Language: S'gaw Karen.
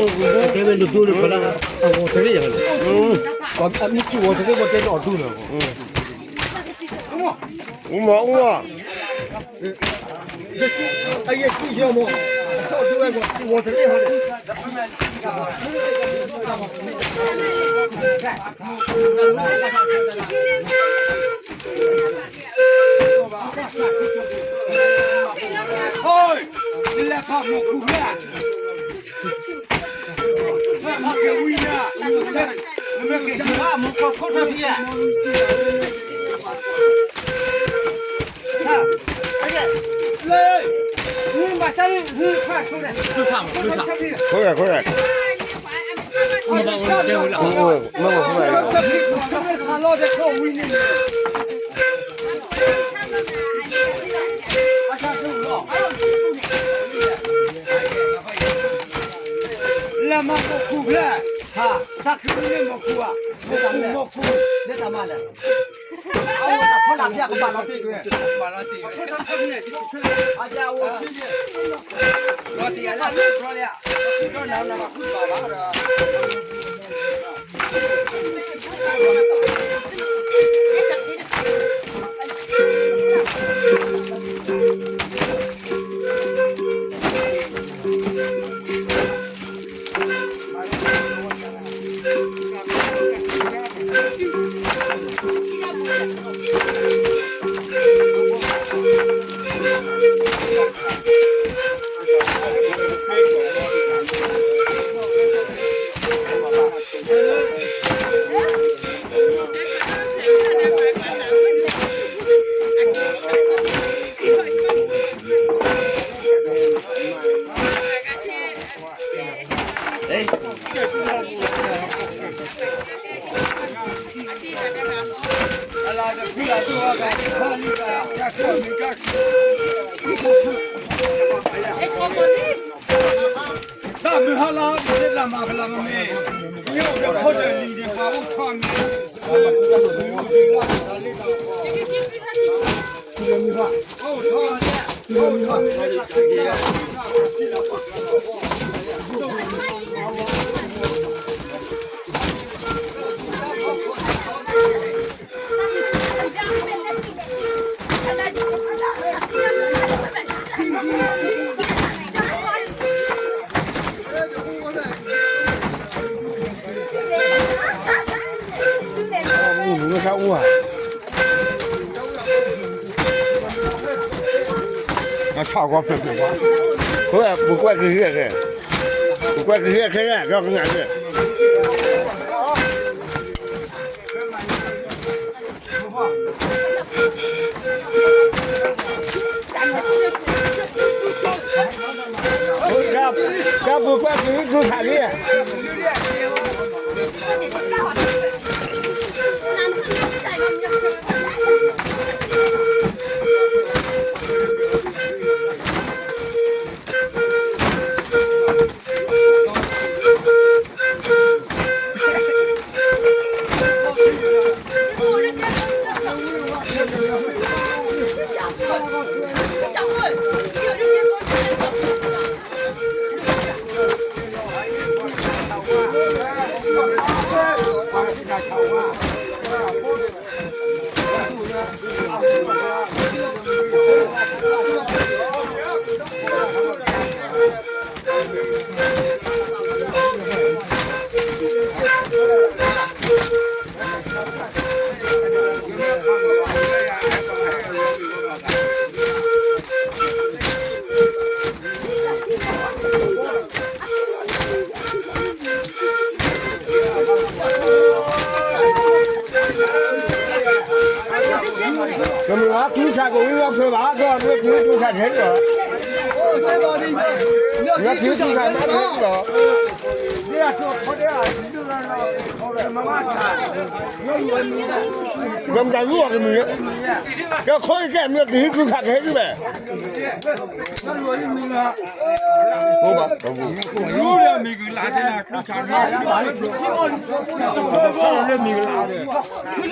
တဲဝဲလၢဒိလၢဖီလာ်, အဝီၤတရ့ၣ်ယၤလီၤ, အမ့ၢ်ကံၢ်ဝီၤတရ့ၣ်ဝီၤတဲလၢအဒိလီၤ, အူမီၤအူမီၤ, အယဲၢ်ကံၢ်ယီၤမီၤ, အစီၣ်ဒိဝဲကံၢ်ဝီၤတရ့ၣ်ဟီန့ၣ် ခိၣ်ဂၤခိၣ်ဂၤ, လၢမၤခိၣ်ခိၣ်ဖျဲၣ်, တၢ်ခံန့ၣ်မၤခိၣ်ဧါ, မၤခိၣ်မၤခိၣ်, အဝဲတၢ်ဖီလာ်ဖဲအကဘၣ်လီၤတ့ၢ်ကွံာ်, အယၤအိၣ်ထံန့ၣ် လီၤတံၢ်အလၢ်စ့ၢ်ကီးလံ, ဒီးနၤနၤဘၣ်ဃုဘၣ်ဘၣ်ဒီး တၢ်မုၢ်ဟါလီၤ ယသ့ၣ်လၢမၤကလၤမ့ၢ်, ယအိၣ်ဒီးဖိဒီးလံၤန့ၣ် ပှၤအိၣ်ထီၣ်မ့ၢ်, အိၣ်ထီၣ် မုၢ်မုၢ်တၢ်အူဧါ, အဆၣ်ဂီၤဖျၢၣ်ဖျၢၣ်ဘၣ်, ပကွၢ်ကဟံးခဲ, ပကွၢ်ကဟံးခဲ, ဒီးကနၣ်က့ၤ တၢ်ပူၤကွၢ်ကံၤဒူထၣ်လံ, ကမ့ၢ်ဝဲကျူထၣ်ကဝံၤဝဲဖျၢၣ်ဘၣ် ဒီးမ့ၢ်ကျူထၣ်ကဟဲလီၤ, မ့ၢ်ကျူထၣ်မ့ၢ်ဟဲလီၤ, ကမတၤလူအီၤကမုာ်, ကခီကဲမ့ၢ်ကဟံးကျူထၣ်ကဟဲဒ်လဲၣ်, ဘၣ်, လူဒီးမ့ၢ်ကလၤတဲနၤကျူထၣ်န့ၣ်, လၢမ့ၢ်ကလၤဒီး